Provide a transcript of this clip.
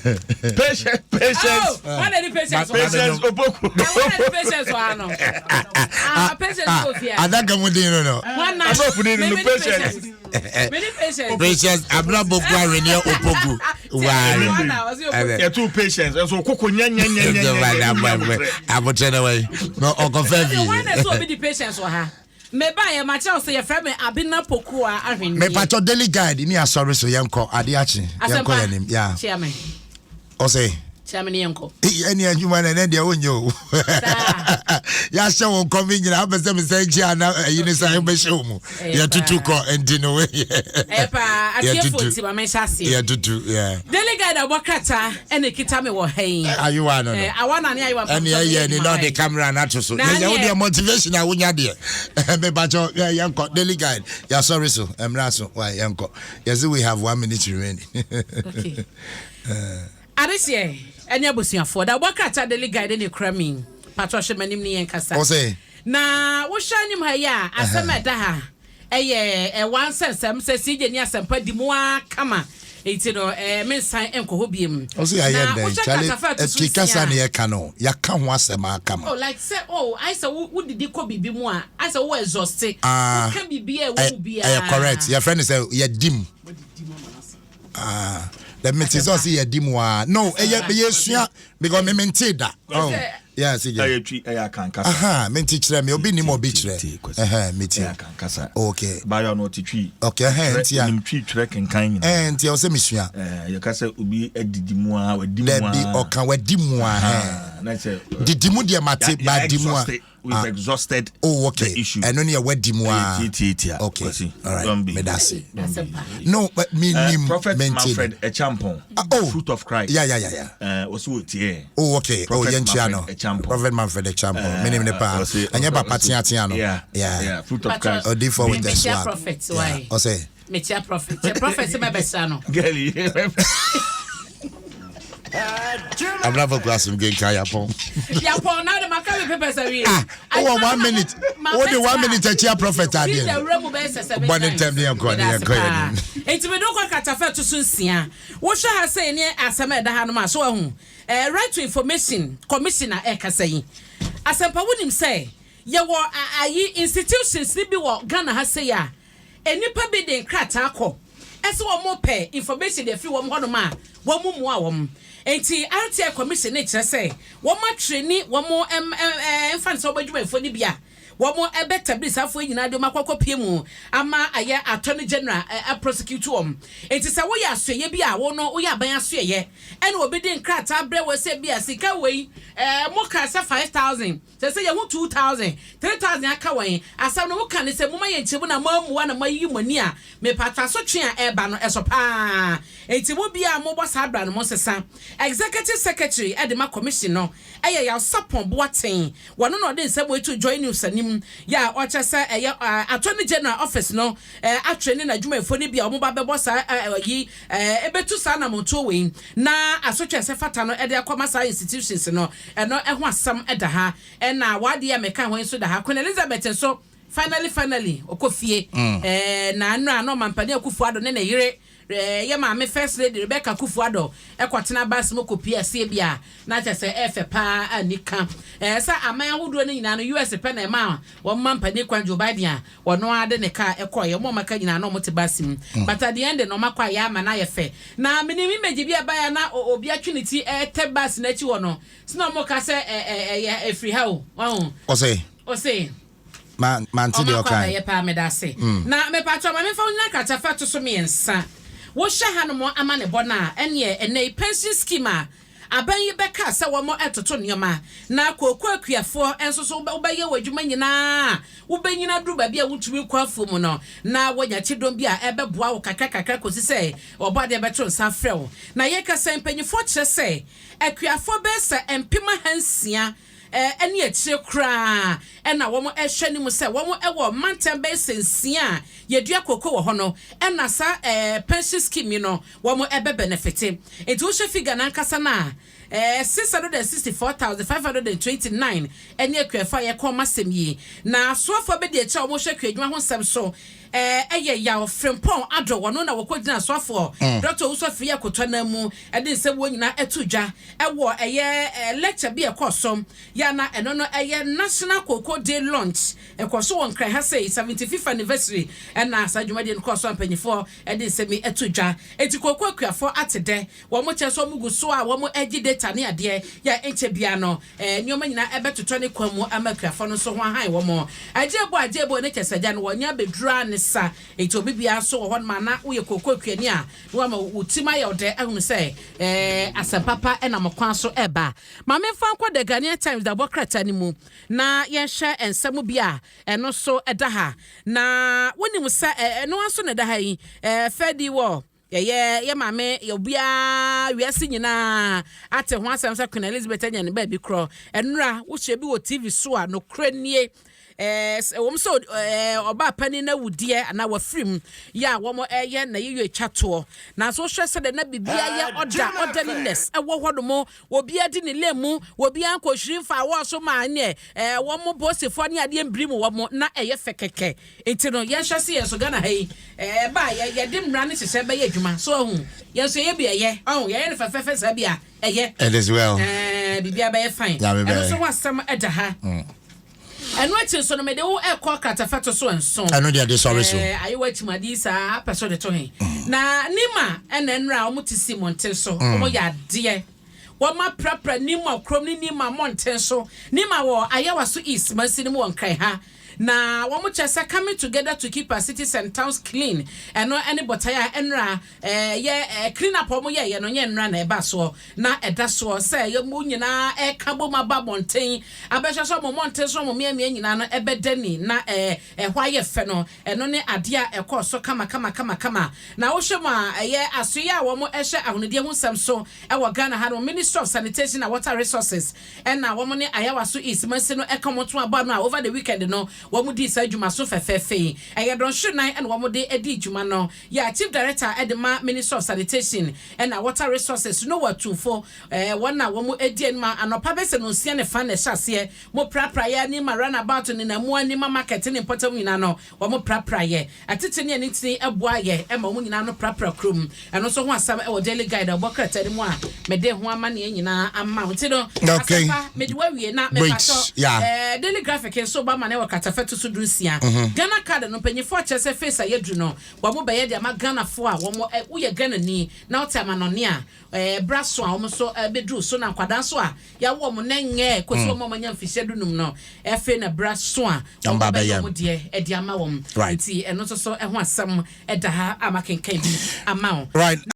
Patience, patience. Oh, wọn na di patience. Patience Opoku. Wọn na di patience wɔ ha no. Ah, patience kò fi a. Adaka mu din no no. Wọn na Aborɔfo din no patience. Many patience. Patience Abena Boku Ahweneɛ Opoku. Waare. Yɛtu patience nso koko nyɛnyɛnyɛnyɛnyɛ. Abotire na wɔyi na ɔkɔfɛ fi. Wọn na ɛsɛ obi di patience wɔ ha. Meba yɛ ma kyerɛw sɛ yɛfrɛ me Abena Pokuwa Ahweneɛ. Mepatɔ Daily Guide ni asɔre so yɛnkɔ ade akye yɛnkɔ yɛn nim. Yeah. Kyia me. Ɔsɛ. Kyia me ne yɛnkɔ. Ɛni adwuma na ɛnɛ deɛ wonyɛ o. Yɛahyɛ wo nkɔm nyina wopɛ sɛ mesɛ nkyi ana ayi ne sa wobɛhyɛ wo mu. Yɛtutu kɔ nti no wei. Ɛyɛ paa atiefo nti ma menhyɛ aseɛ. Yɛtutu yeah. Daily Guide abɔ krataa ɛna ekita me wɔ ha yi. Ayewa no no. Awa na ne ayewa mpampa. Ɛne ɛyɛ ne na ɔde camera no ato so. Yɛyɛ wo deɛ motivation a wonya deɛ. Mepakyɛ yɛnkɔ Daily Guide yɛasɔre so mmra so yɛnkɔ. Yɛse we have 1 minute remaining. Okay. Adehyeɛ ɛne abusuafoɔ da wobɔ krataa Daily Guide ne kura mi patɔ hyɛ m'anim ne yɛn kasa. Ɔsɛ. Na wohwɛ anim ha yi a, asɛm a ɛda ha ɛyɛ ɛwa nsɛnsɛm sɛ CJ ne Asɛmpa di mu ara kama nti no ɛɛ mensan nkɔ hɔ biem. Ɔsɛ yɛayɛ Na ndɛn wohwɛ Charlie kratafa a ɛto so ɛti kasa nsia ne yɛka no yɛaka ho asɛm akama. Oh, like sɛ oh ayɛ sɛ wo wodidi kɔ biribi mu a ayɛ sɛ wo exhaust Ah, woka biribi a ɛwɔ mu biara. Ɛyɛ correct, yɛfrɛ no sɛ yɛdi mu. Ah, let me sɛ ɔsɛ yɛdi mu a no ɛyɛ yɛsua because me mente da. Oh, yeah, see, yeah. Ɛyɛ twi, ɛyɛ akankasa. Aha, mente kyerɛ me obi nim obi kyerɛ. Ɛhɛn, me tie. Ɛyɛ akankasa. Okay. Baayɔ no ɔte twi. Okay, ɛhɛn, nti a. Nim twi twerɛ kenkan nyinaa. Ɛɛ, nti ɔsɛ mesua. Ɛɛ, yɛka sɛ obi adidi mu a, wadi mu a. Dabi, ɔka wadi mu a, ɛhɛn. Na sɛ. Didi mu deɛ mate, ba di mu a. We've exhausted oh, okay. the issue. Ɛno ne yɛ di mu a. Tietia. Okay. Kwasi. All right. Don't be. Medase. Asɛmpa. No, but me nim. Prophet mente. Manfred Echampon. Ah, oh. Fruit of Christ. Yeah. Ɔsɛ wɔ tie. Oh, okay. Oh, Prophet yɛn kyia no. Manfred Echampon. Prophet Manfred Echampon. Me nim ne pa. Ɛnyɛ papa tea no. Yeah. Yeah. Fruit of Christ. Odi for with the Mekyia swag. prophet, Yeah. why? Ɔsɛ. Mekyia prophet. Kyɛ prophet sɛ mɛbɛsra no. Girlie. Abena kura asem genka yapɔn. Yapɔn na de maka me papers awie. Ah, wowɔ 1 minute. Wo de 1 minute akyia prophet adeɛ. Ti wura mu bɛyɛ sɛ seven Bɔ ne times. ntɛm ne yɛnkɔ ne yɛnkɔ yɛ nim. Nti mi de kɔ kratafa to so nsia. Wohwɛ ha sɛ ne asɛm a ɛda ha no ma so ahu. Right to Information Commission a ɛkasa yi. Asɛmpa, wonim sɛ yɛwɔ ayi institutions ni bi wɔ Ghana ha sɛ yi a nnipa bi de nkrataa kɔ ɛsɛ wɔn pɛ information de afiri wɔn hɔnom a wɔn mu mua wɔn. Nti RTI Commission ne kyerɛ sɛ wɔn atwerɛ ni wɔn ɛm ɛm ɛmfa ne sɛ wɔn adwumayɛfoɔ ni bi a wɔn ɛbɛtabiri saafoɔ yi nyinaa de wɔn akɔ akɔpie mu ama ayɛ Attorney General prosecute wɔn. Nti sɛ woyɛ asoɛyɛ bi a wɔn no woyɛ aban asoɛyɛ ɛna obi de nkrataa brɛ wɔ sɛ bi a sika wei mo ka sɛ 5,000 sɛ yɛho 2,000 3,000 aka wɔn asɛm no woka ne sɛ moma yɛ nkyɛmu na moamua na moayiyi mo ani a mepatwa so twe a ɛreba no ɛso paa. Nti mo bia a mobɔ saa bra no mo nsesa. Executive Secretary ɛde ma commission no ɛyɛ Yaw Sapɔn Boaten. Wɔno na ɔde nsɛm wɔatu Joy News anim yɛ a ɔkyerɛ sɛ ɛyɛ Attorney General office no atwere ne n'adwumayɛfoɔ no bi a wɔn ba bɛbɔ saa ɛyi ɛbɛtu saa anamontuo wei na asotwe ɛsɛ fata no ɛde akɔma saa institutions no. Ɛno ɛho asɛm ɛda ha ɛna wadeɛ a mɛka ho nso da ha. Queen Elizabeth nso finally finally ɔkɔ fie na nnura na ɔmampanin Akufo Addo ne ne yere yɛ maame First Lady Rebecca Akufo Addo ɛkɔtena bus mu kɔpie aseɛ bi a na kyerɛ sɛ ɛfɛ paa a nika sɛ aman ahodoɔ no nyinaa no US pɛ na ɛma wɔn ma mpanin kwan Joe Biden a wɔn ade ne kaa ɛkɔɔ yɛ wɔn a wɔaka nyinaa na wɔn te bus mu, but at the end no wɔn akɔ ayɛ ama na ayɛ fɛ. Na menim image bi a ɛbaeɛ na obi atwe ne ti ɛtɛ bus n'akyi hɔ no sinna wɔn ka sɛ ɛ ɛ ɛyɛ efiri ha o wɔn. Ɔsɛ. Ɔsɛ. Ma mante deɛ ɔka. Ɔmakɔ abɛyɛ paa, meda ase. Na mepatwa ma memfa wo nyina kratafa to so mmiɛnsa. Wohyɛ ha nom ama ne bɔ no a ɛneɛ ɛnɛ yi pension scheme a aban yi bɛka sɛ wɔn ɛtoto nneɛma na kooko akuafoɔ nso so wobɛyɛ wɔ adwuma nyinaa wobɛnyina duru baabi a wotumi kɔ afuo mu no na wɔnya kyidɔm bi a ɛbɛboa wo kakra kakra kɔsi sɛ ɔbɔ adeɛ bɛto nsa frɛ wo. Na yɛka sɛ mpanyinfoɔ kyerɛ sɛ akuafoɔ bɛyɛ sɛ 600 ɛne akyire koraa ɛna wɔn ɛhwɛ ne mu sɛ wɔn ɛwɔ mantam bɛyɛ sɛ nsia a yɛdua koko wɔ hɔ no ɛna saa pension scheme yi no wɔn ɛbɛ benefit. Nti wohyɛ figure n'ankasa no a 664,529 ɛne akuafoɔ a yɛkɔ ɔmo asɛm yi na asoafoɔ bɛdi akyire a wɔhwɛ kuadwuma ho nsɛm so. Ɛyɛ Yaw Frimpong Addo, wɔno na wɔkɔgyina asoafoɔ Dr. Owusu Afriyie Akoto nan mu de nsɛm wɔ nyinaa ɛto dwa ɛwɔ ɛyɛ lecture bi ɛkɔ so yɛ na ɛno no ɛyɛ National Cocoa Day launch, ɛkɔ so wɔ Nkran ha sei, 75th anniversary. Ɛna saa dwumadie no kɔɔ so a mpanyinfoɔ ɛde nsɛm yi ɛto dwa. Eti kooko akuafoɔ ate dɛ wɔn kyɛ sɛ wɔn gu so a wɔn agye data ne adeɛ yɛ nkyɛ bia no nneɛma nyinaa ɛbɛtotɔ ne kwan mu ama akuafoɔ no nso ho ahan wɔn. Agyebo agyebo ne kyɛsɛ gya no wɔnyɛ abɛdura ne sa. Eti obi bia nso wɔ hɔ nom a na woyɛ kooko akuani a na wama wo tim ayɛ ɔdɛ ahunu sɛ asɛm papa ɛnam kwan so ɛba. Maame, nfa nkɔ The Ghanaian Times dabɔ krataa no mu na yɛnhwɛ nsɛm bi a ɛno nso ɛda ha. Na wonim sɛ ɛno nso na ɛda ha yi, fɛdi wɔ yɛyɛ yɛ maame obiara wiase nyinaa ate ho asɛm sɛ Queen Elizabeth anya ne baabi korɔ. Ɛnora wohyɛ bi wɔ TV so a nokorɛ nie, wɔn nso ɔbaa panin na wudeɛ anaa wafiri mu yɛ a wɔn ɛyɛ na yɛyɛ atwa toɔ. Nanso wohwɛ sɛ de na biribiara yɛ ɔda orderliness ɛwɔ hɔ nom, obiara di ne lane mu, obiara nkɔhwiri mfa awɔ so maa neɛ wɔn bɔsifoɔ ne adeɛ mbiri mu wɔn na ɛyɛ fɛ kɛkɛ. Nti no yɛnhwɛ se yɛn so Ghana ha yi ba yɛ yɛde mmara ne hyehyɛ bɛyɛ adwuma so ɔho yɛn nso yɛyɛ bi ɛyɛ ɔho yɛyɛ no fɛfɛɛfɛ saa bi a ɛyɛ. It is well. Biribiara bɛyɛ fine. Nyame ɛno bɛyɛ. Nso ho asɛm ɛda ha. Ɛno akyi nso no mede wo ɛkɔ kratafa to so 7. Ɛno deɛ de sɔre so. Ayewa akyimade saa apɛ so de to he na Nima ɛna nnura a wɔn te si mmɔnten so wɔn yɛ adeɛ, wɔn aprapra Nima kurom ne Nima mmɔnten so. Nima wɔ Ayawaso East mansi no mu wɔ Nkran ha na wɔn kyerɛ sɛ "Coming together to keep our cities and towns clean". Ɛno ɛne bɔtaeɛ a ɛnura yɛ clean up wɔn yɛɛyɛ no nyɛ nnura na ɛba soɔ na ɛda soɔ sɛ yɛ mu nyinaa ɛka bom aba abɔnten abɛhwɛ sɛ ɔmo mmɔnten so, ɔmo mmeammea nyinaa no ɛbɛda ni na ɛhɔ ayɛ fɛ no. Ɛno ne adeɛ a ɛkɔɔ so kama kama kama kama. Na wohwɛ mu a ɛyɛ asoeɛ a wɔn ɛhyɛ ahonidie ho nsɛm so ɛwɔ Ghana ha no, Ministry of Sanitation and Water Resources, ɛna wɔn ne Ayawaso East mansi no ɛka wɔn to aba no a over the weekend no wɔn di saa adwuma so fɛfɛɛfɛ yi. Ɛyɛ dɔnhwere 4 ɛna wɔn de adi dwuma no. Yɛ chief director ɛde ma Ministry of Sanitation ɛna Water Resources no wɔ atumfo wɔn na wɔn adi anim a anɔpa bɛsɛ no 6:30 na ɛhyɛ aseɛ mo prapra yɛ ne ma roundabout ne namu ne ma market ne mpɔtam nyinaa no wɔn prapra yɛ atete ne anitini ɛboa yɛ ɛma wɔn nyinaa no prapra kurom. Ɛno nso ho asɛm ɛwɔ Daily Guide a ɔbɔ krataa no mu a mɛde ho amanneɛ nyinaa ama wo. Nti no asɛmpa mede wawie na mepatɔ Daily Graphic nso ba ma ne wɔ katafɛ to so 16. Ghana Card no mpanyinfoɔ akyerɛ sɛ face a yɛduru no wɔn bɛyɛ de ama Ghanafoɔ a wɔn woyɛ Ghanani na wote amanɔne a bra so a wɔn nso bɛduru so na nkwadaa nso a yɛawo wɔn ne nyɛ kɔsi wɔn a wɔanya mfihyia 15 no ɛfei na bra so a wɔn Ɔmba bɛyɛ bɛyɛ. wɔn deɛ ɛde ama wɔn. Nti ɛno nso so ɛho asɛm ɛda ha a makenkan bi ama wo.